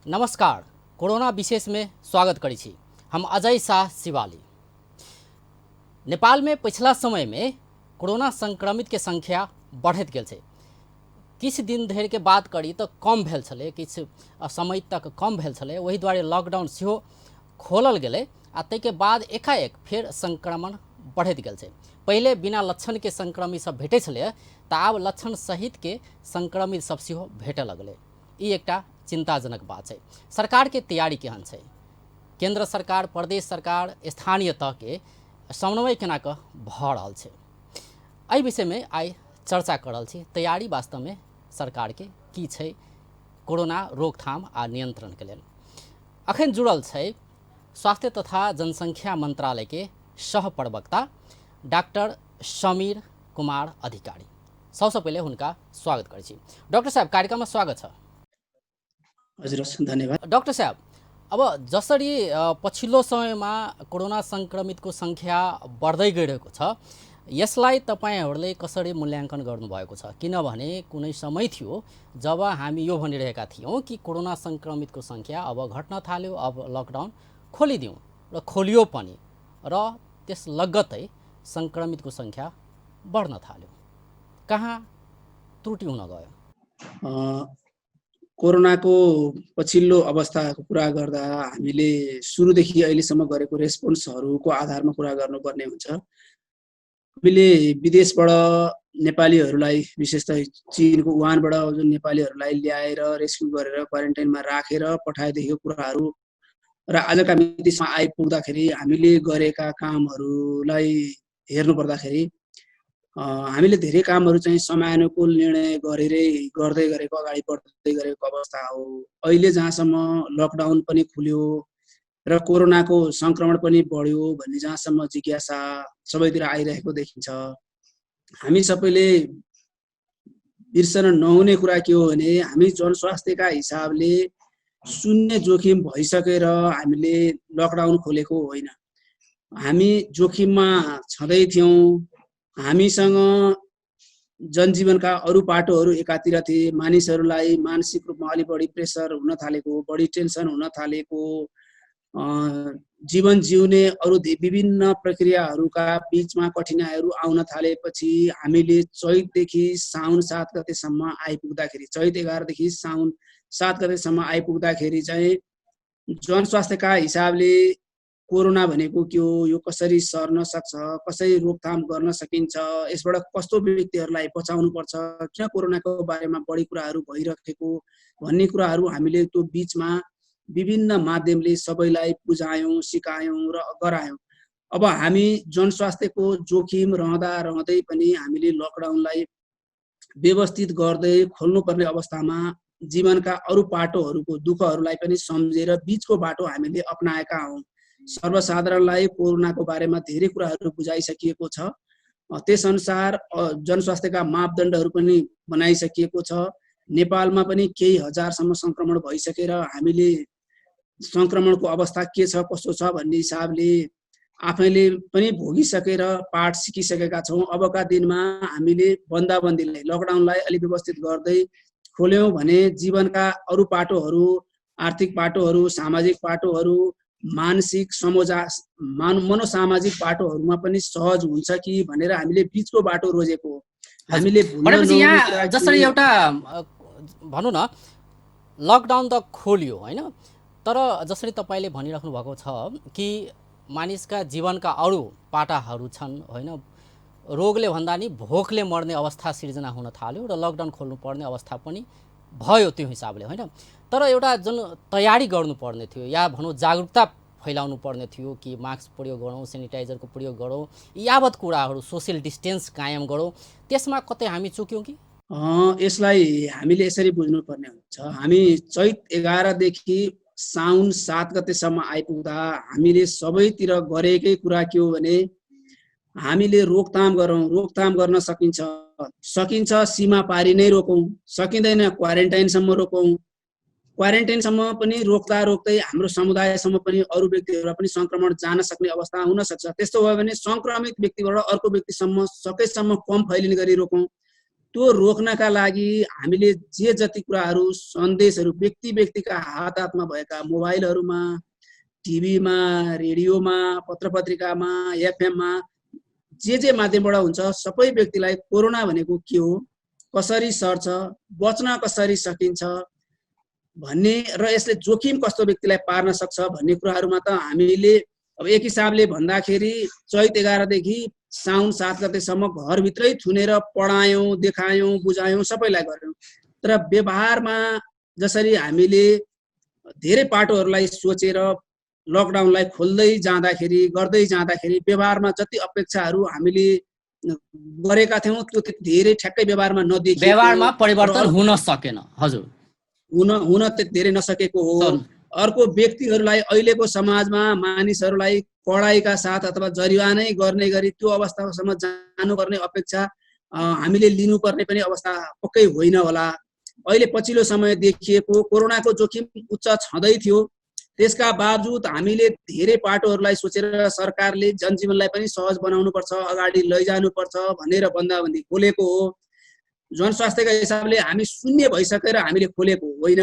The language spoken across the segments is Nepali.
नमस्कार, कोरोना विशेष में स्वागत करी छी। हम अजय शाह शिवाली। नेपाल में पिछला समय में कोरोना संक्रमित के संख्या बढ़त गेल छै। किछ दिन धरि के बात करी तो कम भेल छलै, किछ समय तक कम भेल छलै। वही द्वारे लॉकडाउन सेहो खोलल गेलै आ तै के बाद एकाएक फेर संक्रमण बढ़त गेल छै। पहले बिना लक्षण के संक्रमित सब भेटै छलै, तऽ आब लक्षण सहित के संक्रमित सब सेहो भेटै लगलै। ई एकटा चिंताजनक बात है। सरकार के तैयारी केहन छै? केंद्र सरकार, प्रदेश सरकार, स्थानीय तह के समन्वय केना कऽ भऽ रहल छै? एहि विषय में आइ चर्चा कर रहल छी। तैयारी वास्तव में सरकार के की छै कोरोना रोकथाम आ नियंत्रण के लेल? अखन जुड़ल छै स्वास्थ्य तथा जनसंख्या मंत्रालय के सह प्रवक्ता डॉक्टर समीर कुमार अधिकारी। सबसे पहले हुनका स्वागत करै छी। डॉक्टर साहब, कार्यक्रम में स्वागत है। हजुर, धन्यवाद। डॉक्टर साहब, अब जसरी पछिल्लो समयमा कोरोना संक्रमितको संख्या बढ्दै गइरहेको छ, यसलाई तपाईहरुले कसरी मूल्याङ्कन गर्नुभएको छ? किनभने कुनै समय थियो जब हामी यो भनिरहेका थियौं कि कोरोना संक्रमितको संख्या अब घट्न थाल्यो, अब लकडाउन खोलिदिउँ, र खोलियो पनि, र त्यस लगत्तै संक्रमितको संख्या बढ्न थाल्यो। कहाँ त्रुटि हुन गयो? कोरोनाको पछिल्लो अवस्थाको कुरा गर्दा हामीले सुरुदेखि अहिलेसम्म गरेको रेस्पोन्सहरूको आधारमा कुरा गर्नुपर्ने हुन्छ। हामीले विदेशबाट नेपालीहरूलाई, विशेष त चीनको वुहानबाट जुन नेपालीहरूलाई ल्याएर रेस्क्यु गरेर क्वारेन्टाइनमा राखेर पठाएदेखिको कुराहरू र आजका मितिसम्म आइपुग्दाखेरि हामीले गरेका कामहरूलाई हेर्नु पर्दाखेरि हामीले धेरै कामहरू चाहिँ समयानुकूल निर्णय गर्दै गरेको, अगाडि बढ्दै गरेको अवस्था हो। अहिले जहाँसम्म लकडाउन पनि खुल्यो र कोरोनाको संक्रमण पनि बढ्यो भन्ने जहाँसम्म जिज्ञासा सबैतिर आइरहेको देखिन्छ। हामी सबैले बिर्सन नहुने कुरा के हो भने हामी जनस्वास्थ्यका हिसाबले शून्य जोखिम भइसकेर हामीले लकडाउन खोलेको होइन। हामी जोखिममा छँदै थियौँ। हामीसँग जनजीवनका अरू पाटोहरू एकातिर थिए। मानिसहरूलाई मानसिक रूपमा अलि बढी प्रेसर हुन थालेको, बढी टेन्सन हुन थालेको, जीवन जिउने अरू विभिन्न प्रक्रियाहरूका बीचमा कठिनाइहरू आउन थालेपछि हामीले चैतदेखि साउन 7 गतेसम्म आइपुग्दाखेरि, चैत 11 देखि साउन 7 गतेसम्म आइपुग्दाखेरि चाहिँ जनस्वास्थ्यका हिसाबले कोरोना भनेको के हो, यो कसरी सर्न सक्छ, कसरी रोकथाम गर्न सकिन्छ, यसबाट कस्तो व्यक्तिहरूलाई बचाउनुपर्छ, किन कोरोनाको बारेमा बढी कुराहरू भइरहेको भन्ने कुराहरू हामीले त्यो बीचमा विभिन्न माध्यमले सबैलाई बुझायौँ, सिकायौँ र गरायौँ। अब हामी जनस्वास्थ्यको जोखिम रहँदै पनि हामीले लकडाउनलाई व्यवस्थित गर्दै खोल्नुपर्ने अवस्थामा जीवनका अरू पाटोहरूको दुःखहरूलाई पनि सम्झेर बीचको बाटो हामीले अपनाएका हौँ। सर्वसाधारणलाई कोरोनाको बारेमा धेरै कुराहरू बुझाइसकिएको छ। त्यसअनुसार जनस्वास्थ्यका मापदण्डहरू पनि बनाइसकिएको छ। नेपालमा पनि केही हजारसम्म संक्रमण भइसकेर हामीले संक्रमणको अवस्था के छ, कस्तो छ भन्ने हिसाबले आफैले पनि भोगिसकेर पाठ सिकिसकेका छौँ। अबका दिनमा हामीले बन्दाबन्दीलाई, लकडाउनलाई अलि व्यवस्थित गर्दै खोल्यौँ भने जीवनका अरू पाटोहरू, आर्थिक पाटोहरू, सामाजिक पाटोहरू, मानसिक मनोसामाजिक बाटोहरूमा पनि सहज हुन्छ कि भनेर हामीले बीचको बाटो रोजेको। हामीले यहाँ जसरी एउटा भनौँ न, लकडाउन त खोलियो होइन, तर जसरी तपाईले भनिराख्नु भएको छ कि मानिसका जीवनका अरू पाटाहरू छन् होइन, रोगले भन्दा नि भोकले मर्ने अवस्था सिर्जना हुन थाल्यो र लकडाउन खोल्नु पर्ने अवस्था पनि भयो त्यो हिसाबले होइन। तर एउटा जुन तयारी गर्नुपर्ने थियो या भनौँ जागरुकता फैलाउनु पर्ने थियो कि मास्क प्रयोग गरौँ, सेनिटाइजरको प्रयोग गरौँ, यावत कुराहरू, सोसियल डिस्टेन्स कायम गरौँ, त्यसमा कतै हामी चुक्यौँ कि? यसलाई हामीले यसरी बुझ्नुपर्ने हुन्छ। हामी चैत 11 देखि साउन 7 गतेसम्म आइपुग्दा हामीले सबैतिर गरेकै कुरा के हो भने हामीले रोकथाम गरौँ। रोकथाम गर्न सकिन्छ सीमा पारी नै रोकौँ, सकिँदैन क्वारेन्टाइनसम्म रोकौँ। क्वारेन्टाइनसम्म पनि रोक्दा रोक्दै हाम्रो समुदायसम्म पनि अरू व्यक्तिहरूलाई पनि सङ्क्रमण जान सक्ने अवस्था हुन सक्छ। त्यस्तो भयो भने सङ्क्रमित व्यक्तिबाट अर्को व्यक्तिसम्म सकेसम्म कम फैलिने गरी रोकौँ। त्यो रोक्नका लागि हामीले जे जति कुराहरू सन्देशहरू व्यक्तिका हातमा भएका मोबाइलहरूमा, टिभीमा, रेडियोमा, पत्रपत्रिकामा, एफएममा जे माध्यमबाट हुन्छ सबै व्यक्तिलाई कोरोना भनेको के हो, कसरी सर्छ, बच्न कसरी सकिन्छ भन्ने र यसले जोखिम कस्तो व्यक्तिलाई पार्न सक्छ भन्ने कुराहरूमा त हामीले अब एक हिसाबले भन्दाखेरि चैत 11 देखि साउन 7 गतेसम्म घरभित्रै थुनेर पढायौँ, देखायौँ, बुझायौँ, सबैलाई गर्यौँ। तर व्यवहारमा जसरी हामीले धेरै पाटोहरूलाई सोचेर लकडाउनलाई खोल्दै जाँदाखेरि गर्दै जाँदाखेरि व्यवहारमा जति अपेक्षाहरू हामीले गरेका थियौँ त्यो धेरै ठ्याक्कै व्यवहारमा नदेखिएको, व्यवहारमा परिवर्तन हुन सकेन। हजुर, हुन धेरै नसकेको हो। अर्को व्यक्तिहरूलाई अहिलेको समाजमा मानिसहरूलाई कडाइका साथ अथवा जरिवानै गर्ने गरी त्यो अवस्थासम्म जानुपर्ने अपेक्षा हामीले लिनुपर्ने पनि अवस्था पक्कै होइन होला। अहिले पछिल्लो समय देखिएको कोरोनाको जोखिम उच्च छँदै थियो, त्यसका बावजुद हामीले धेरै पाटोहरूलाई सोचेर सरकारले जनजीवनलाई पनि सहज बनाउनुपर्छ, अगाडि लैजानुपर्छ भनेर बन्दाबन्दी खोलेको हो। जनस्वास्थ्यका हिसाबले हामी शून्य भइसकेर हामीले खोलेको होइन।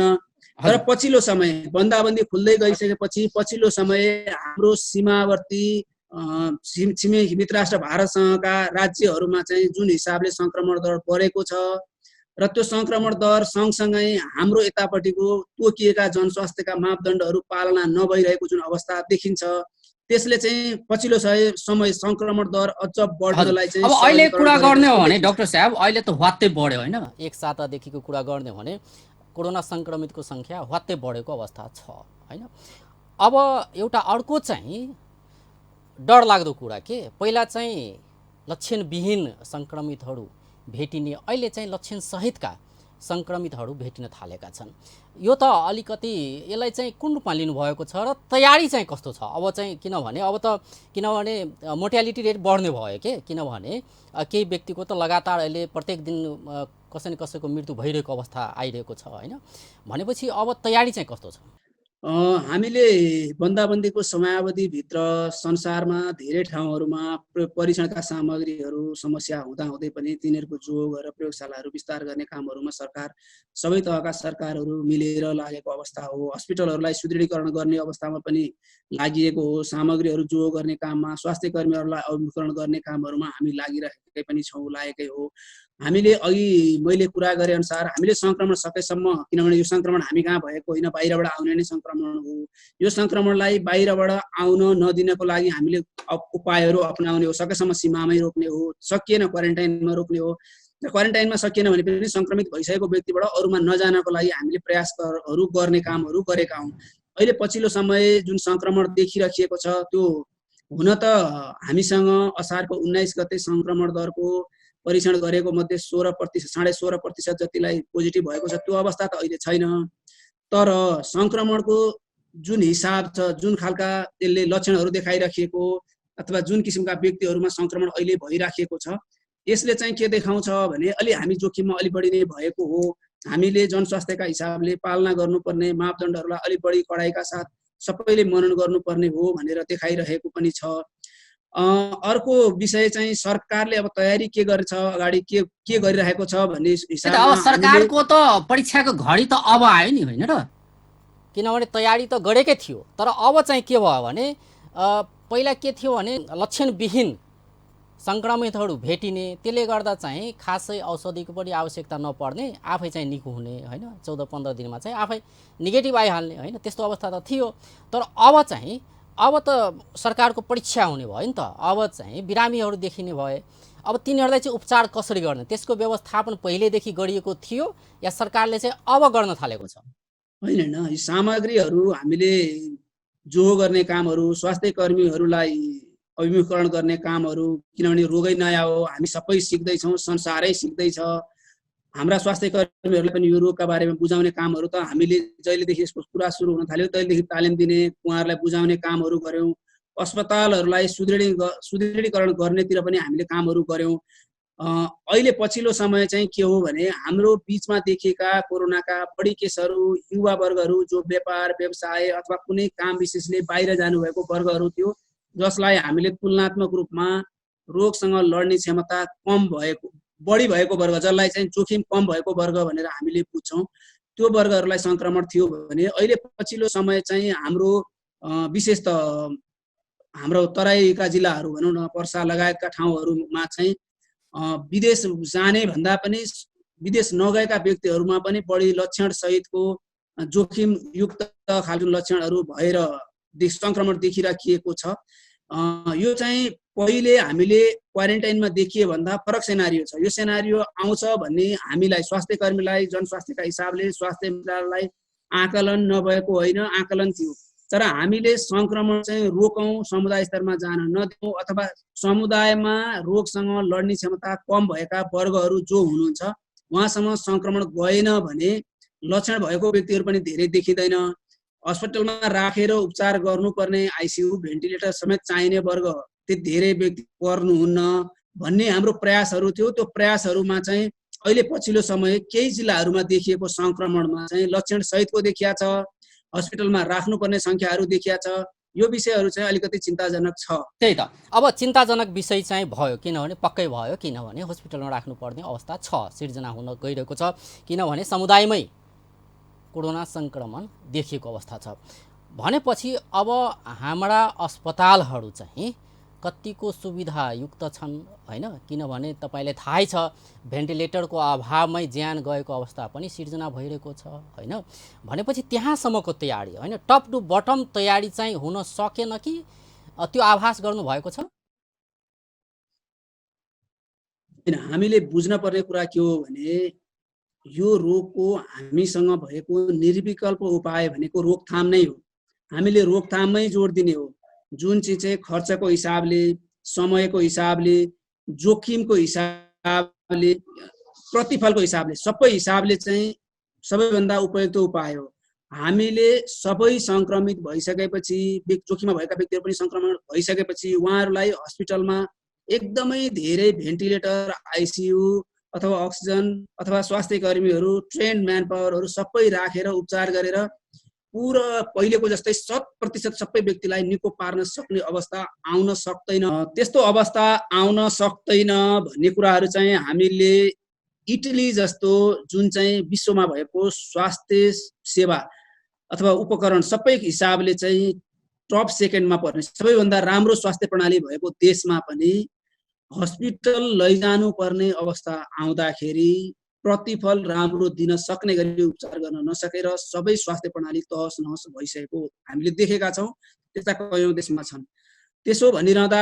तर पछिल्लो समय बन्दाबन्दी खुल्दै गइसकेपछि पछिल्लो समय हाम्रो सीमावर्ती छिमेकी मित्र राष्ट्र भारतसँगका राज्यहरूमा चाहिँ जुन हिसाबले सङ्क्रमण दर बढेको छ र त्यो सङ्क्रमण दर सँगसँगै हाम्रो यतापट्टिको तोकिएका जनस्वास्थ्यका मापदण्डहरू पालना नभइरहेको जुन अवस्था देखिन्छ त्यसले चाहिँ पछिल्लो समय सङ्क्रमण दर अझ बढ्नलाई चाहिँ अब अहिले कुरा गर्ने हो भने डाक्टर साहब अहिले त ह्वात्तै बढ्यो हैन। एक सातादेखिको कुरा गर्ने हो भने कोरोना सङ्क्रमितको सङ्ख्या ह्वात्तै बढेको अवस्था छ हैन। अब एउटा अर्को चाहिँ डरलाग्दो कुरा के पहिला चाहिँ लक्षणविहीन सङ्क्रमितहरू भेटिने अहिले चाहिँ लक्षण सहितका सङ्क्रमितहरू भेटिन थालेका छन्। यो त अलिकति यसलाई चाहिँ कुन रूपमा लिनुभएको छ र तयारी चाहिँ कस्तो छ अब चाहिँ किनभने मोर्टालिटी रेट बढ्ने भयो के, किनभने केही व्यक्तिको त लगातार अहिले प्रत्येक दिन कसै न कसैको मृत्यु भइरहेको अवस्था आइरहेको छ हैन। भनेपछि अब तयारी चाहिँ कस्तो छ? हामीले बन्दाबन्दीको समयावधिभित्र संसारमा धेरै ठाउँहरूमा परीक्षणका सामग्रीहरू समस्या हुँदाहुँदै पनि तिनीहरूको जोग गरेर प्रयोगशालाहरू विस्तार गर्ने कामहरूमा सरकार सबै तहका सरकारहरू मिलेर लागेको अवस्था हो। हस्पिटलहरूलाई सुदृढीकरण गर्ने अवस्थामा पनि लागिएको हो। सामग्रीहरू जोग गर्ने काममा स्वास्थ्य कर्मीहरूलाई अभिमुखीकरण गर्ने कामहरूमा हामी लागिरहेकै पनि छौँ, लागेकै हो। हामीले अघि मैले कुरा गरे अनुसार हामीले सङ्क्रमण सकेसम्म, किनभने यो सङ्क्रमण हामी कहाँ भएको होइन, बाहिरबाट आउने नै सङ्क्रमण हो। यो सङ्क्रमणलाई बाहिरबाट आउन नदिनको लागि हामीले उपायहरू अपनाउने हो। सकेसम्म सीमामै रोक्ने हो, सकिएन क्वारेन्टाइनमा रोक्ने हो। क्वारेन्टाइनमा सकिएन भने पनि सङ्क्रमित भइसकेको व्यक्तिबाट अरूमा नजानको लागि हामीले प्रयासहरू गर्ने कामहरू गरेका हौँ। अहिले पछिल्लो समय जुन सङ्क्रमण देखिराखिएको छ त्यो हुन त हामीसँग असारको 19 गते सङ्क्रमण दरको परीक्षण गरेको मध्ये 16% जतिलाई पोजिटिभ भएको छ। त्यो अवस्था त अहिले छैन। तर सङ्क्रमणको जुन हिसाब छ, जुन खालका यसले लक्षणहरू देखाइराखिएको अथवा जुन किसिमका व्यक्तिहरूमा सङ्क्रमण अहिले भइराखिएको छ यसले चाहिँ के देखाउँछ भने अलि हामी जोखिममा अलि बढी नै भएको हो। हामीले जनस्वास्थ्यका हिसाबले पालना गर्नुपर्ने मापदण्डहरूलाई अलि बढी कडाइका साथ सबैले मनन गर्नुपर्ने हो भनेर देखाइरहेको पनि छ। अर्को विषय चाहिँ सरकारले अब तयारी के गर्छ, अगाडि के गरिरहेको छ भन्ने हिसाबमा अब सरकारको त परीक्षाको घडी त अब आयो नि होइन र, किनभने तयारी त गरेकै थियो। तर अब चाहिँ के भयो भने पहिला के थियो भने लक्षणविहीन सङ्क्रमितहरू भेटिने, त्यसले गर्दा चाहिँ खासै औषधिको पनि आवश्यकता नपर्ने, आफै चाहिँ निको हुने होइन, 14-15 दिनमा चाहिँ आफै नेगेटिभ आइहाल्ने होइन, त्यस्तो अवस्था त थियो। तर अब त सरकारको परीक्षा हुने भयो नि त। अब चाहिँ बिरामीहरू देखिने भए अब तिनीहरूलाई चाहिँ उपचार कसरी गर्ने त्यसको व्यवस्थापन पहिलेदेखि गरिएको थियो या सरकारले चाहिँ अब गर्न थालेको छ? होइन, यी सामग्रीहरू हामीले जो गर्ने कामहरू, स्वास्थ्य कर्मीहरूलाई अभिमुखीकरण गर्ने कामहरू, किनभने रोगै नयाँ हो, हामी सबै सिक्दैछौँ, संसारै सिक्दैछ। हाम्रा स्वास्थ्य कर्मीहरूलाई पनि यो रोगका बारेमा बुझाउने कामहरू त हामीले जहिलेदेखि यसको कुरा सुरु हुन थाल्यो तहिलेदेखि तालिम दिने, उहाँहरूलाई बुझाउने कामहरू गऱ्यौँ। अस्पतालहरूलाई सुदृढीकरण गर्नेतिर पनि हामीले कामहरू गऱ्यौँ। अहिले पछिल्लो समय चाहिँ के हो भने हाम्रो बीचमा देखिएका कोरोनाका बढी केसहरू युवा वर्गहरू जो व्यापार व्यवसाय अथवा कुनै काम विशेषले बाहिर जानुभएको वर्गहरू थियो, जसलाई हामीले तुलनात्मक रूपमा रोगसँग लड्ने क्षमता कम भएको बढी भएको वर्ग, जसलाई चाहिँ जोखिम कम भएको वर्ग भनेर हामीले बुझ्छौँ, त्यो वर्गहरूलाई सङ्क्रमण थियो भने अहिले पछिल्लो समय चाहिँ हाम्रो विशेष त हाम्रो तराईका जिल्लाहरू भनौँ न, पर्सा लगायतका ठाउँहरूमा चाहिँ विदेश जाने भन्दा पनि विदेश नगएका व्यक्तिहरूमा पनि बढी लक्षण सहितको जोखिमयुक्त खालको लक्षणहरू भएर सङ्क्रमण देखिराखिएको छ। यो चाहिँ पहिले हामीले क्वारेन्टाइनमा देखिए भन्दा फरक सेनारियो छ। यो सेनारियो आउँछ भन्ने हामीलाई स्वास्थ्य कर्मीलाई जनस्वास्थ्यका हिसाबले स्वास्थ्य मन्त्रालयलाई आकलन नभएको होइन, आकलन थियो। तर हामीले सङ्क्रमण चाहिँ रोकौँ, समुदाय स्तरमा जान नदिउँ अथवा समुदायमा रोगसँग लड्ने क्षमता कम भएका वर्गहरू जो हुनुहुन्छ उहाँसँग सङ्क्रमण गएन भने लक्षण भएको व्यक्तिहरू पनि धेरै देखिँदैन। अस्पतालमा राखेर उपचार गर्नुपर्ने आइसियु भेन्टिलेटर समेत चाहिने वर्ग त्यो धेरै व्यक्ति पर्नुहुन्न भन्ने हाम्रो प्रयासहरू थियो। त्यो प्रयासहरूमा चाहिँ अहिले पछिल्लो समय केही जिल्लाहरूमा देखिएको सङ्क्रमणमा चाहिँ लक्षण सहितको देखिया छ, हस्पिटलमा राख्नुपर्ने सङ्ख्याहरू देखिया छ। यो विषयहरू चाहिँ अलिकति चिन्ताजनक छ। त्यही त अब चिन्ताजनक विषय चाहिँ भयो, किनभने पक्कै भयो, किनभने हस्पिटलमा राख्नुपर्ने अवस्था छ, सिर्जना हुन गइरहेको छ, किनभने समुदायमै कोरोना सङ्क्रमण देखिएको अवस्था छ भनेपछि अब हाम्रा अस्पतालहरू चाहिँ कतिको सुविधायुक्त छन् हैन, किनभने तपाईलाई थाहै छ भेन्टिलेटरको अभावमै ज्यान गएको अवस्था पनि सिर्जना भइरहेको छ हैन। भनेपछि त्यहाँसम्मको तयारी हैन, टप टु बटम तयारी चाहिँ हुन सकेन कि त्यो आभास गर्नु भएको छ? हामीले बुझ्न पर्ने कुरा के हो भने यो रोगको हामीसँग भएको निर्विकल्प उपाय भनेको रोकथाम नै हो। हामीले रोकथाममै जोड दिने हो। जुन चिज चाहिँ खर्चको हिसाबले, समयको हिसाबले, जोखिमको हिसाबले, प्रतिफलको हिसाबले, सबै हिसाबले चाहिँ सबैभन्दा उपयुक्त उपाय हो। हामीले सबै सङ्क्रमित भइसकेपछि, जोखिममा भएका व्यक्तिहरू पनि सङ्क्रमण भइसकेपछि उहाँहरूलाई हस्पिटलमा एकदमै धेरै भेन्टिलेटर, आइसियु अथवा अक्सिजन अथवा स्वास्थ्य कर्मीहरू, ट्रेन्ड म्यान पावरहरू सबै राखेर उपचार गरेर पुरा पहिलेको जस्तै 100% सबै व्यक्तिलाई निको पार्न सक्ने अवस्था आउन सक्दैन। त्यस्तो अवस्था आउन सक्दैन भन्ने कुराहरू चाहिँ हामीले इटली जस्तो जुन चाहिँ विश्वमा भएको स्वास्थ्य सेवा अथवा उपकरण सबै हिसाबले चाहिँ टप सेकेन्डमा पर्ने सबैभन्दा राम्रो स्वास्थ्य प्रणाली भएको देशमा पनि हस्पिटल लैजानु पर्ने अवस्था आउँदाखेरि प्रतिफल राम्रो दिन सक्ने गरी उपचार गर्न नसकेर सबै स्वास्थ्य प्रणाली तहस नहस भइसकेको हामीले देखेका छौँ। त्यस्ता कयौँ देशमा छन्। त्यसो भनिरहँदा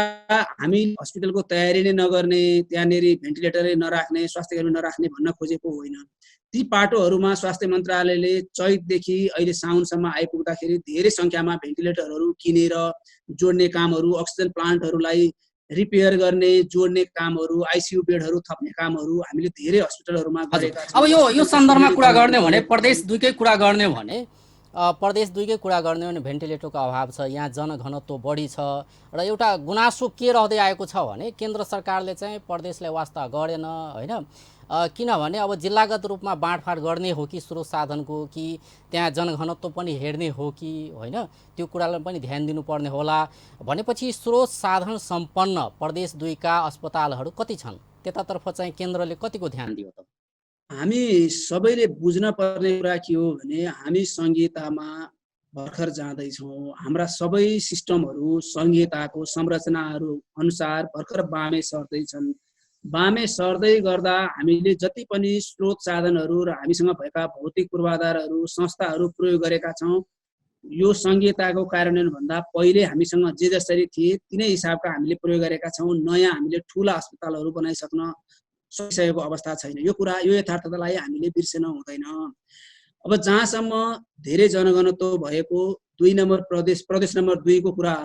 हामी हस्पिटलको तयारी नै नगर्ने, त्यहाँनिर भेन्टिलेटरै नराख्ने, स्वास्थ्य कर्मी नराख्ने भन्न खोजेको होइन। ती पाटोहरूमा स्वास्थ्य मन्त्रालयले चैतदेखि अहिले साउनसम्म आइपुग्दाखेरि धेरै सङ्ख्यामा भेन्टिलेटरहरू किनेर जोड्ने कामहरू, अक्सिजन प्लान्टहरूलाई रिपेयर गर्ने, जोड्ने कामहरू, आइसियु बेडहरू थप्ने कामहरू हामीले धेरै हस्पिटलहरूमा गरेका छौँ। अब यो सन्दर्भमा कुरा गर्ने भने प्रदेश दुईकै कुरा गर्ने भने भेन्टिलेटरको अभाव छ, यहाँ जनघनत्व बढी छ र एउटा गुनासो के रहँदै आएको छ भने केन्द्र सरकारले चाहिँ प्रदेशलाई वास्ता गरेन हैन, किनभने अब जिल्लागत रूपमा बाँडफाँड गर्ने हो कि स्रोत साधनको, कि त्यहाँ जनघनत्व पनि हेर्ने हो कि होइन, त्यो कुरालाई पनि ध्यान दिनुपर्ने होला। भनेपछि स्रोत साधन सम्पन्न प्रदेश दुईका अस्पतालहरू कति छन्, त्यतातर्फ चाहिँ केन्द्रले कतिको ध्यान दियो त? हामी सबैले बुझ्न पर्ने कुरा के हो भने हामी संहितामा भर्खर जाँदैछौँ। हाम्रा सबै सिस्टमहरू संहिताको संरचनाहरू अनुसार भर्खर बामे सर्दैछन्। बामे सर्दै गर्दा हामीले जति पनि स्रोत साधनहरू र हामीसँग भएका भौतिक पूर्वाधारहरू, संस्थाहरू प्रयोग गरेका छौँ, यो संहिताको कार्यान्वयन भन्दा पहिले हामीसँग जे जसरी थिए तिनै हिसाबका हामीले प्रयोग गरेका छौँ। नयाँ हामीले ठुला अस्पतालहरू बनाइसक्न सकिसकेको अवस्था छैन। यो यथार्थतालाई हामीले बिर्सन हुँदैन। अब जहाँसम्म धेरै जनघनत्व भएको 2 नम्बर प्रदेश नम्बर 2 को कुरा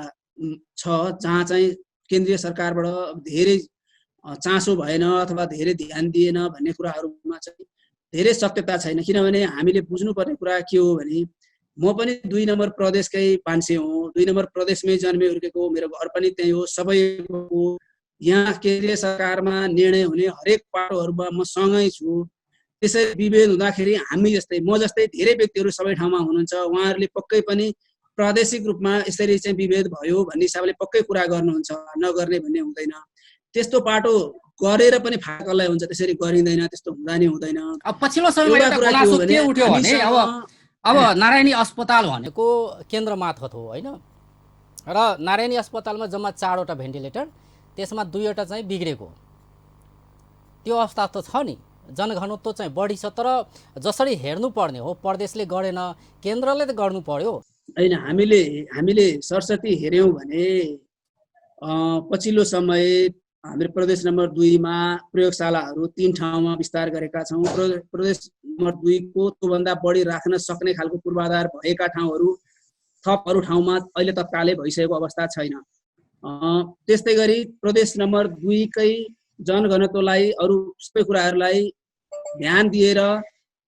छ, जहाँ चाहिँ केन्द्रीय सरकारबाट धेरै चासो भएन अथवा धेरै ध्यान दिएन भन्ने कुराहरूमा चाहिँ धेरै सत्यता छैन। किनभने हामीले बुझ्नुपर्ने कुरा के हो भने म पनि 2 नम्बर प्रदेशकै मान्छे हुँ। 2 नम्बर प्रदेशमै जन्मे हुर्केको, मेरो घर पनि त्यही हो। सबैको यहाँ केन्द्रीय सरकारमा निर्णय हुने हरेक पाटोहरूमा म सँगै छु। त्यसरी विभेद हुँदाखेरि हामी जस्तै म जस्तै धेरै व्यक्तिहरू सबै ठाउँमा हुनुहुन्छ, उहाँहरूले पक्कै पनि प्रादेशिक रूपमा यसरी चाहिँ विभेद भयो भन्ने हिसाबले पक्कै कुरा गर्नुहुन्छ, नगर्ने भन्ने हुँदैन। त्यस्तो पाटो गरेर पनि फाटकल्लाई हुन्छ, त्यसरी गरिँदैन, त्यस्तो हुँदा नै हुँदैन। अब पछिल्लो समयमा एउटा एउटा कुरा के हो गुनासो भने के उठ्यो भने अब हामीसँग नारायणी अस्पताल भनेको केन्द्र मार्फत हो होइन, र नारायणी अस्पतालमा जम्मा 4वटा भेन्टिलेटर, त्यसमा 2वटा चाहिँ बिग्रेको। त्यो अवस्था त छ नि, जनघनत्व चाहिँ बढी छ, तर जसरी हेर्नुपर्ने हो प्रदेशले गरेन, केन्द्रले त गर्नु पर्यो। होइन, हामीले सरस्वती हेऱ्यौँ भने पछिल्लो समय हाम्रो प्रदेश नम्बर 2मा प्रयोगशालाहरू 3 ठाउँमा विस्तार गरेका छौँ। प्रदेश नम्बर 2 को त्योभन्दा बढी राख्न सक्ने खालको पूर्वाधार भएका ठाउँहरू थप अरू ठाउँमा अहिले तत्कालै भइसकेको अवस्था छैन। त्यस्तै गरी प्रदेश नम्बर 2 कै जनघनत्वलाई अरू सबै कुराहरूलाई ध्यान दिएर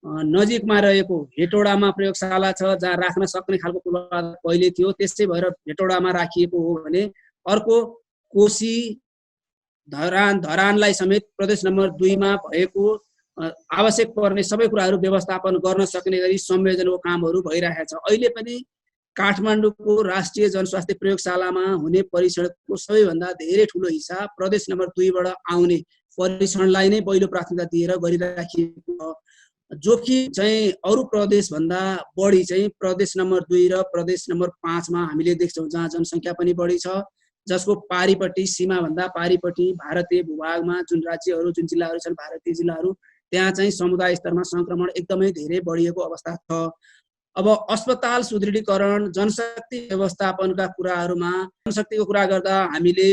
नजिकमा रहेको हेटौडामा प्रयोगशाला छ, जहाँ राख्न सक्ने खालको पूर्वाधार पहिले थियो, त्यसै भएर हेटौडामा राखिएको हो भने अर्को कोशी धरानलाई समेत प्रदेश नम्बर 2मा भएको आवश्यक पर्ने सबै कुराहरू व्यवस्थापन गर्न सक्ने गरी संयोजनको कामहरू भइरहेको छ। अहिले पनि काठमाडौँको राष्ट्रिय जनस्वास्थ्य प्रयोगशालामा हुने परीक्षणको सबैभन्दा धेरै ठुलो हिस्सा प्रदेश नम्बर 2बाट आउने परीक्षणलाई नै पहिलो प्राथमिकता दिएर गरिराखिएको छ, जो कि चाहिँ अरू प्रदेशभन्दा बढी चाहिँ प्रदेश नम्बर 2 र प्रदेश नम्बर 5मा हामीले देख्छौँ, जहाँ जनसङ्ख्या पनि बढी छ, जसको पारिपट्टि सीमाभन्दा पारिपट्टि भारतीय भूभागमा जुन राज्यहरू जुन जिल्लाहरू छन्, भारतीय जिल्लाहरू, त्यहाँ चाहिँ समुदाय स्तरमा सङ्क्रमण एकदमै धेरै बढिएको अवस्था छ। अब अस्पताल सुदृढीकरण, जनशक्ति व्यवस्थापनका कुराहरूमा जनशक्तिको कुरा गर्दा हामीले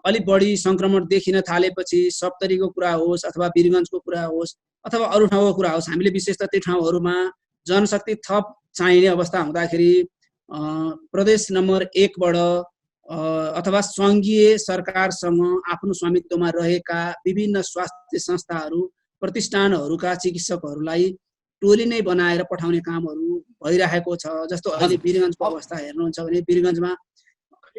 अलिक बढी सङ्क्रमण देखिन थालेपछि सप्तरीको कुरा होस् अथवा वीरगञ्जको कुरा होस् अथवा अरू ठाउँको कुरा होस्, हामीले विशेष त ती ठाउँहरूमा जनशक्ति थप चाहिने अवस्था हुँदाखेरि प्रदेश नम्बर 1बाट अथवा सङ्घीय सरकारसँग आफ्नो स्वामित्वमा रहेका विभिन्न स्वास्थ्य संस्थाहरू, प्रतिष्ठानहरूका चिकित्सकहरूलाई टोली नै बनाएर पठाउने कामहरू भइरहेको छ। जस्तो अहिले वीरगञ्जको अवस्था हेर्नुहुन्छ भने वीरगञ्जमा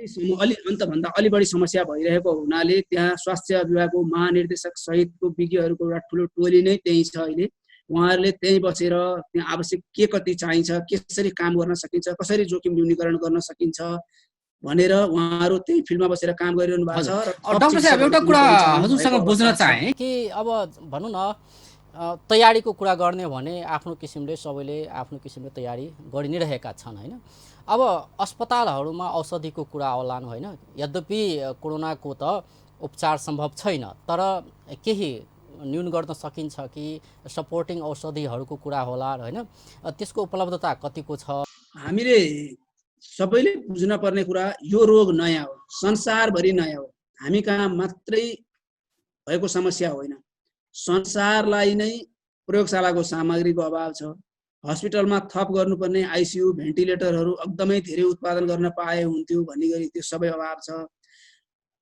अन्तभन्दा अलि बढी समस्या भइरहेको हुनाले त्यहाँ स्वास्थ्य विभागको महानिर्देशक सहितको विज्ञहरूको एउटा ठुलो टोली नै त्यहीँ छ। अहिले उहाँहरूले त्यहीँ बसेर त्यहाँ आवश्यक के कति चाहिन्छ, कसरी काम गर्न सकिन्छ, कसरी जोखिम न्यूनीकरण गर्न सकिन्छ भनेर उहाँहरू त्यही फिल्डमा बसेर काम गरिरहनु भएको छ। र डाक्टर साहब, एउटा कुरा हजुरसँग बुझ्न चाहे कि अब भनौँ न तयारीको कुरा गर्ने भने आफ्नो किसिमले सबैले आफ्नो किसिमले तयारी गरि नै रहेका छन् होइन। अब अस्पतालहरूमा औषधिको कुरा आउलान् होइन, यद्यपि कोरोनाको त उपचार सम्भव छैन, तर केही न्यून गर्न सकिन्छ कि सपोर्टिङ औषधिहरूको कुरा होला होइन, त्यसको उपलब्धता कतिको छ? हामीले सबैले बुझ्न पर्ने कुरा, यो रोग नयाँ हो, संसारभरि नयाँ हो, हामी कहाँ मात्रै भएको समस्या होइन। संसारलाई नै प्रयोगशालाको सामग्रीको अभाव छ, हस्पिटलमा थप गर्नुपर्ने आइसियु भेन्टिलेटरहरू एकदमै धेरै उत्पादन गर्न पाए हुन्थ्यो भन्ने गरी त्यो सबै अभाव छ।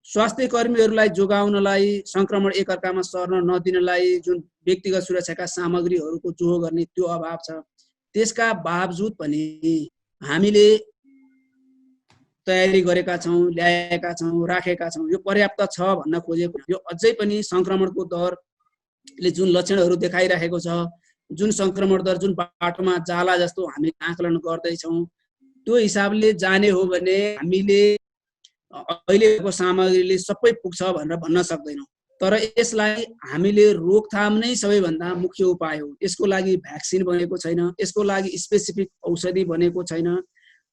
स्वास्थ्य कर्मीहरूलाई जोगाउनलाई, सङ्क्रमण एकअर्कामा सर्न नदिनलाई जुन व्यक्तिगत सुरक्षाका सामग्रीहरूको जोहो गर्ने त्यो अभाव छ। त्यसका बावजुद पनि हामीले तयारी गरेका छौँ, ल्याएका छौँ, राखेका छौँ। यो पर्याप्त छ भन्न खोजेको, यो अझै पनि सङ्क्रमणको दरले जुन लक्षणहरू देखाइरहेको छ, जुन सङ्क्रमण दर जुन बाटोमा जाला जस्तो हामी आकलन गर्दैछौँ, त्यो हिसाबले जाने हो भने हामीले अहिलेको सामग्रीले सबै पुग्छ भनेर भन्न सक्दैनौँ। तर यसलाई हामीले रोकथाम नै सबैभन्दा मुख्य उपाय हो। यसको लागि भ्याक्सिन बनेको छैन, यसको लागि स्पेसिफिक औषधि बनेको छैन।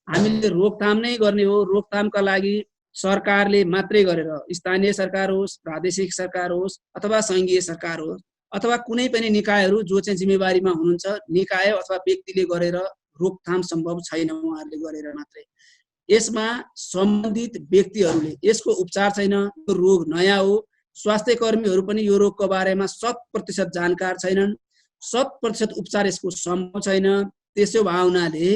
हामीले रोकथाम नै गर्ने हो। रोकथामका लागि सरकारले मात्रै गरेर, स्थानीय सरकार होस्, प्रादेशिक सरकार होस् अथवा सङ्घीय सरकार होस् अथवा कुनै पनि निकायहरू जो चाहिँ जिम्मेवारीमा हुनुहुन्छ, निकाय अथवा व्यक्तिले गरेर रोकथाम सम्भव छैन, उहाँहरूले गरेर मात्रै। यसमा सम्बन्धित व्यक्तिहरूले यसको उपचार छैन, यो रोग नयाँ हो, स्वास्थ्य कर्मीहरू पनि यो रोगको बारेमा 100% जानकार छैनन्, 100% उपचार यसको सम्भव छैन। त्यसो भावनाले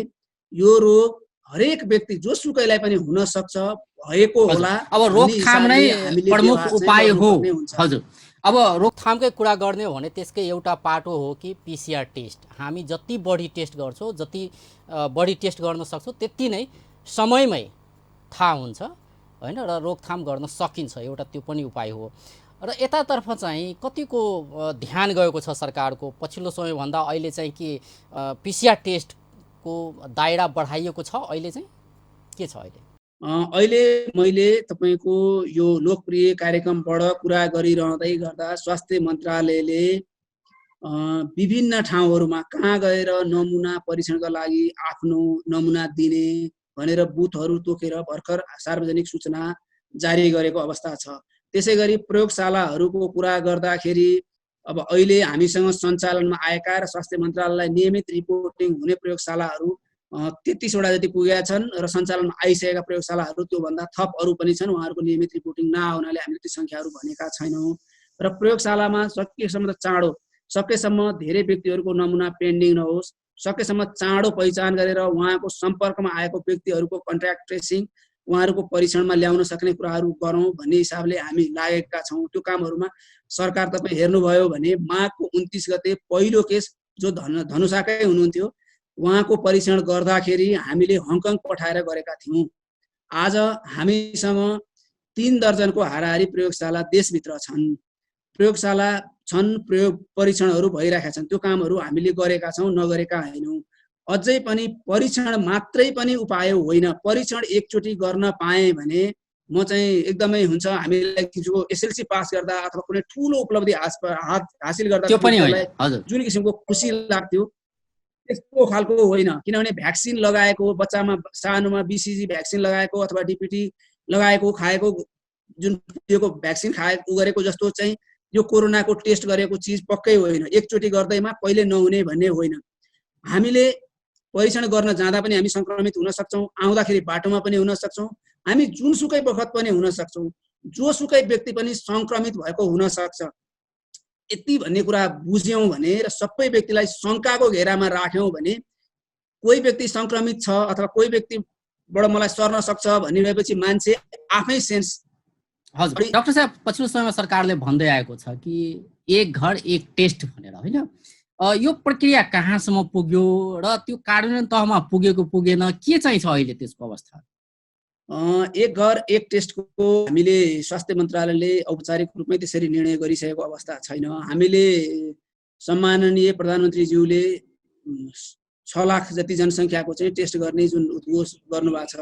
यो रोग हरेक व्यक्ति जोसुकैलाई पनि हुन सक्छ, भएको होला। अब रोकथाम नै प्रमुख उपाय हो। हजुर, अब रोकथामकै कुरा गर्ने हो भने त्यसकै एउटा पाटो हो कि पिसिआर टेस्ट। हामी जति बढी टेस्ट गर्छौँ, जति बढी टेस्ट गर्न सक्छौँ, त्यति नै समयमै थाहा हुन्छ होइन र रोकथाम गर्न सकिन्छ, एउटा त्यो पनि उपाय हो। र यतातर्फ चाहिँ कतिको ध्यान गएको छ सरकारको पछिल्लो समयभन्दा अहिले चाहिँ के पिसिआर टेस्टको दायरा बढाइएको छ अहिले चाहिँ के छ अहिले? अहिले मैले तपाईँको यो लोकप्रिय कार्यक्रमबाट कुरा गरिरहँदै गर्दा स्वास्थ्य मन्त्रालयले विभिन्न ठाउँहरूमा कहाँ गएर नमुना परीक्षणका लागि आफ्नो नमुना दिने भनेर बुथहरू तोकेर भर्खर सार्वजनिक सूचना जारी गरेको अवस्था छ। त्यसै गरी प्रयोगशालाहरूको कुरा गर्दाखेरि अब अहिले हामीसँग सञ्चालनमा आएका र स्वास्थ्य मन्त्रालयलाई नियमित रिपोर्टिङ हुने प्रयोगशालाहरू 33वटा जति पुगेका छन् र सञ्चालनमा आइसकेका प्रयोगशालाहरू त्योभन्दा थप अरू पनि छन्। उहाँहरूको नियमित रिपोर्टिङ नआउनाले हामीले ती सङ्ख्याहरू भनेका छैनौँ र प्रयोगशालामा सकेसम्म चाँडो, सकेसम्म धेरै व्यक्तिहरूको नमुना पेन्डिङ नहोस्, सकेसम्म चाँडो पहिचान गरेर उहाँको सम्पर्कमा आएको व्यक्तिहरूको कन्ट्याक्ट ट्रेसिङ, उहाँहरूको परीक्षणमा ल्याउन सक्ने कुराहरू गरौँ भन्ने हिसाबले हामी लागेका छौँ। त्यो कामहरूमा सरकार तपाईँ हेर्नुभयो भने माघको 29 गते पहिलो केस जो धनुषाकै हुनुहुन्थ्यो उहाँको परीक्षण गर्दाखेरि हामीले हङकङ पठाएर गरेका थियौँ। आज हामीसँग 3 दर्जनको हाराहारी प्रयोगशाला देशभित्र छन्, प्रयोगशाला छन्, प्रयोग परीक्षणहरू भइरहेका छन्। त्यो कामहरू हामीले गरेका छौँ, नगरेका होइनौँ। अझै पनि परीक्षण मात्रै पनि उपाय होइन, परीक्षण एकचोटि गर्न पाएँ भने म चाहिँ एकदमै हुन्छ। हामीलाई एसएलसी पास गर्दा अथवा कुनै ठुलो उपलब्धि हासिल गर्दा जुन किसिमको खुसी लाग्थ्यो त्यस्तो खालको होइन। किनभने भ्याक्सिन लगाएको बच्चामा सानोमा BCG भ्याक्सिन लगाएको अथवा DPT लगाएको खाएको जुन पोलियोको भ्याक्सिन खाएको गरेको जस्तो चाहिँ यो कोरोनाको टेस्ट गरेको चिज पक्कै होइन। एकचोटि गर्दैमा कहिले नहुने भन्ने होइन। हामीले परीक्षण गर्न जाँदा पनि हामी सङ्क्रमित हुन सक्छौँ, आउँदाखेरि बाटोमा पनि हुन सक्छौँ, हामी जुनसुकै बखत पनि हुन सक्छौँ, जोसुकै व्यक्ति पनि सङ्क्रमित भएको हुन सक्छ। यति भन्ने कुरा बुझ्यौँ भने र सबै व्यक्तिलाई शङ्काको घेरामा राख्यौँ भने कोही व्यक्ति सङ्क्रमित छ अथवा कोही व्यक्तिबाट मलाई सर्न सक्छ भनिरहेपछि मान्छे आफै सेन्स। हजुर डाक्टर साहब, पछिल्लो समयमा सरकारले भन्दै आएको छ कि एक घर एक टेस्ट भनेर, होइन? यो प्रक्रिया कहाँसम्म पुग्यो र त्यो कार्यान्वयन तहमा पुगेको पुगेन, के चाहिँ छ अहिले त्यसको अवस्था? एक घर एक टेस्टको हामीले स्वास्थ्य मन्त्रालयले औपचारिक रूपमै त्यसरी निर्णय गरिसकेको अवस्था छैन। हामीले सम्माननीय प्रधानमन्त्रीज्यूले 6 लाख जति जनसङ्ख्याको चाहिँ टेस्ट गर्ने जुन उद्घोष गर्नुभएको छ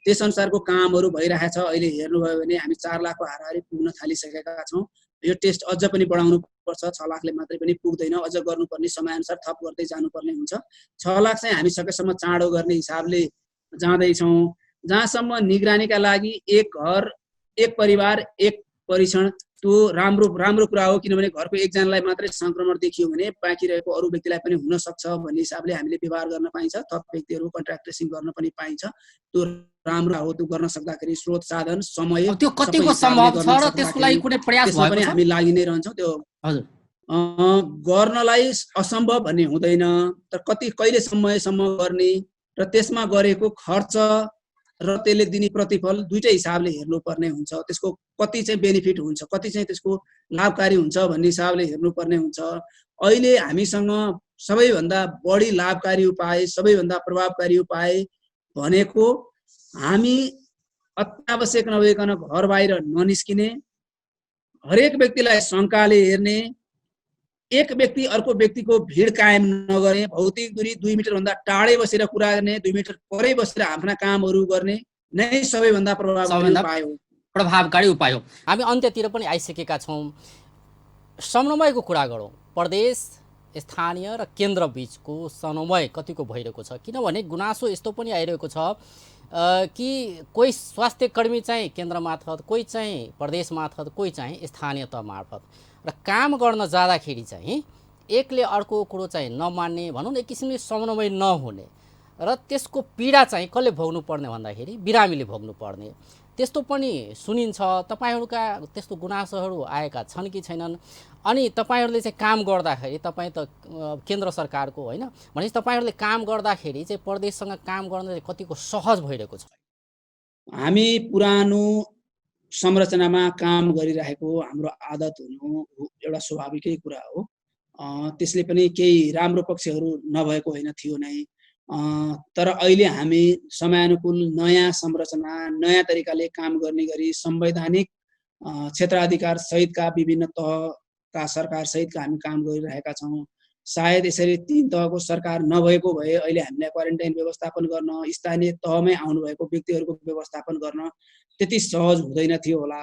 त्यसअनुसारको कामहरू भइरहेछ। अहिले हेर्नुभयो भने हामी 4 लाखको हाराहारी पुग्न थालिसकेका छौँ। यो टेस्ट अझ पनि बढाउनु पर्छ, 6 लाखले मात्रै पनि पुग्दैन, अझ गर्नुपर्ने समयअनुसार थप गर्दै जानुपर्ने हुन्छ। 6 लाख चाहिँ हामी सकेसम्म चाँडो गर्ने हिसाबले जाँदैछौँ। जहाँसम्म निगरानीका लागि एक घर एक परिवार एक परीक्षण त्यो राम्रो कुरा हो। किनभने घरको एकजनालाई मात्रै सङ्क्रमण देखियो भने बाँकी रहेको अरू व्यक्तिलाई पनि हुन सक्छ भन्ने हिसाबले हामीले व्यवहार गर्न पाइन्छ, थप व्यक्तिहरू कन्ट्याक्ट ट्रेसिङ गर्न पनि पाइन्छ। त्यो राम्रो हो। त्यो गर्न सक्दाखेरि स्रोत साधन समय त्यो कतिको सम्भव छ र त्यसको लागि कुनै प्रयास भएको छ? हामी लागि नै रहन्छौँ। त्यो हजुर गर्नलाई असम्भव भन्ने हुँदैन, तर कहिले समयसम्म गर्ने र त्यसमा गरेको खर्च र त्यसले दिने प्रतिफल दुईटै हिसाबले हेर्नुपर्ने हुन्छ। त्यसको कति चाहिँ बेनिफिट हुन्छ, कति चाहिँ त्यसको लाभकारी हुन्छ भन्ने हिसाबले हेर्नुपर्ने हुन्छ। अहिले हामीसँग सबैभन्दा बढी लाभकारी उपाय, सबैभन्दा प्रभावकारी उपाय भनेको हामी अत्यावश्यक नभइकन घर बाहिर ननिस्किने, हरेक व्यक्तिलाई शङ्काले हेर्ने, एक व्यक्ति अर्को व्यक्तिको भिड कायम नगर्ने, भौतिक दूरी 2 मिटरभन्दा टाढै बसेर कुरा गर्ने, 2 मिटर परै बसेर आफ्ना कामहरू गर्ने नै सबैभन्दा प्रभावकारी उपाय हो। हामी अन्त्यतिर पनि आइसकेका छौँ। समन्वयको कुरा गरौँ। प्रदेश, स्थानीय र केन्द्र बीचको समन्वय कतिको भइरहेको छ? किनभने गुनासो यस्तो पनि आइरहेको छ कि कोही स्वास्थ्य कर्मी चाहिँ केन्द्र मार्फत, कोही चाहिँ प्रदेश मार्फत, कोही चाहिँ स्थानीय तह मार्फत, र काम गर्न जाँदाखेरि चाहिँ एकले अर्को कुरो चाहिँ नमान्ने, भनौँ न एक किसिमले समन्वय नहुने, र त्यसको पीडा चाहिँ कसले भोग्नु पर्ने भन्दाखेरि बिरामीले भोग्नु पर्ने, त्यस्तो पनि सुनिन्छ। तपाईँहरूका त्यस्तो गुनासोहरू आएका छन् कि छैनन्? अनि तपाईँहरूले चाहिँ काम गर्दाखेरि, तपाईँ त केन्द्र सरकारको होइन भनेपछि तपाईँहरूले काम गर्दाखेरि चाहिँ प्रदेशसँग काम गर्न चाहिँ कतिको सहज भइरहेको छ? हामी पुरानो संरचनामा काम गरिरहेको हाम्रो आदत हुनु एउटा स्वाभाविकै कुरा हो। त्यसले पनि केही राम्रो पक्षहरू नभएको होइन थियो नै। तर अहिले हामी समयानुकूल नयाँ संरचना, नयाँ तरिकाले काम गर्ने गरी संवैधानिक क्षेत्राधिकार सहितका विभिन्न तहका सरकार सहितका हामी काम गरिरहेका छौँ। सायद यसरी 3 तहको सरकार नभएको भए अहिले हामीलाई क्वारेन्टाइन व्यवस्थापन गर्न, स्थानीय तहमै आउनुभएको व्यक्तिहरूको व्यवस्थापन गर्न त्यति सहज हुँदैन थियो होला।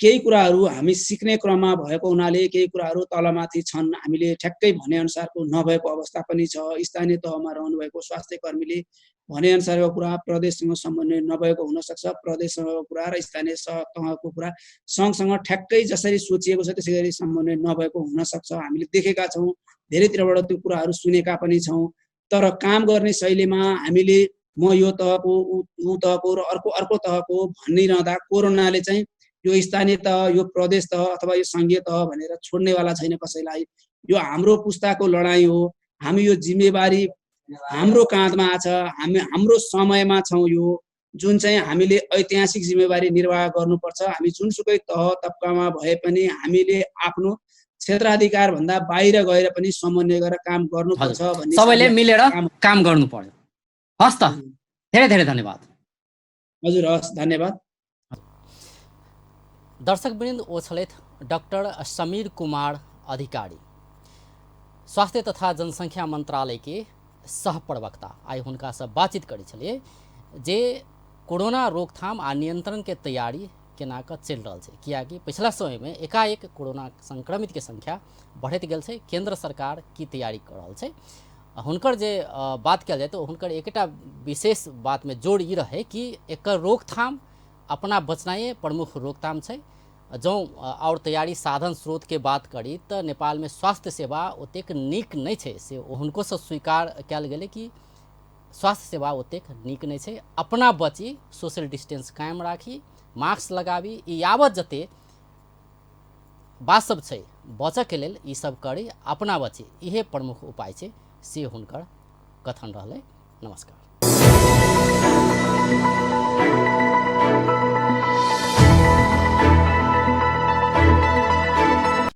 केही कुराहरू हामी सिक्ने क्रममा भएको हुनाले केही कुराहरू तलमाथि छन्, हामीले ठ्याक्कै भनेअनुसारको नभएको अवस्था पनि छ। स्थानीय तहमा रहनुभएको स्वास्थ्य कर्मीले भनेअनुसारको कुरा प्रदेशसँग समन्वय नभएको हुनसक्छ, प्रदेशसँगको कुरा र स्थानीय तहको कुरा सँगसँग ठ्याक्कै जसरी सोचिएको छ त्यसै गरी समन्वय नभएको हुनसक्छ। हामीले देखेका छौँ, धेरैतिरबाट त्यो कुराहरू सुनेका पनि छौँ। तर काम गर्ने शैलीमा हामीले म यो तहको ऊ तहको र अर्को तहको भनिरहँदा कोरोनाले चाहिँ यो स्थानीय तह, यो प्रदेश तह अथवा यो सङ्घीय तह भनेर छोड्नेवाला छैन कसैलाई। यो हाम्रो पुस्ताको लडाइँ हो। हामी यो जिम्मेवारी हाम्रो काँधमा छ, हाम्रो समयमा छौँ। यो जुन चाहिँ हामीले ऐतिहासिक जिम्मेवारी निर्वाह गर्नुपर्छ। हामी जुनसुकै तह तब्कामा भए पनि हामीले आफ्नो क्षेत्राधिकार भन्दा बाहिर गएर पनि समन्वय गरेर काम गर्नुपर्छ भन्ने सबैले मिलेर काम गर्नु पर्यो। हस् त, धेरै धेरै धन्यवाद। हजुर, हस्, धन्यवाद। दर्शकवृन्द, ओ छलथि डॉक्टर समीर कुमार अधिकारी, स्वास्थ्य तथा जनसंख्या मंत्रालय के सह प्रवक्ता। आइ हुनका से बातचीत करै छलिए जे कोरोना रोकथाम आ नियंत्रण के तैयारी केना कऽ चलि रहल छै, कियाकि पिछला समय में एकाएक कोरोना संक्रमित के संख्या बढ़त गेल छै। केंद्र सरकार की तैयारी कर रहल छै। हुनकर जे बात कयल जाए तो हुनकर एकटा विशेष बात में जोड़ ई रहे कि एकर रोकथाम अपना बचनाए प्रमुख रोकथाम छै। जौं और तैयारी साधन स्रोत के बात करी तो नेपाल में स्वास्थ्य सेवा ओतेक नीक नहीं छै, से हुनको से स्वीकार कयल गेलै कि स्वास्थ्य सेवा ओतेक नीक नहीं छै। अपना बची, सोशल डिस्टेंस कायम राखी, मास्क लगाबी, यावत जते बात सब छै बचऽ के लेल ई सब करी, अपना बची, इहे प्रमुख उपाय छै, से हुनकर कथन रहलै। नमस्कार।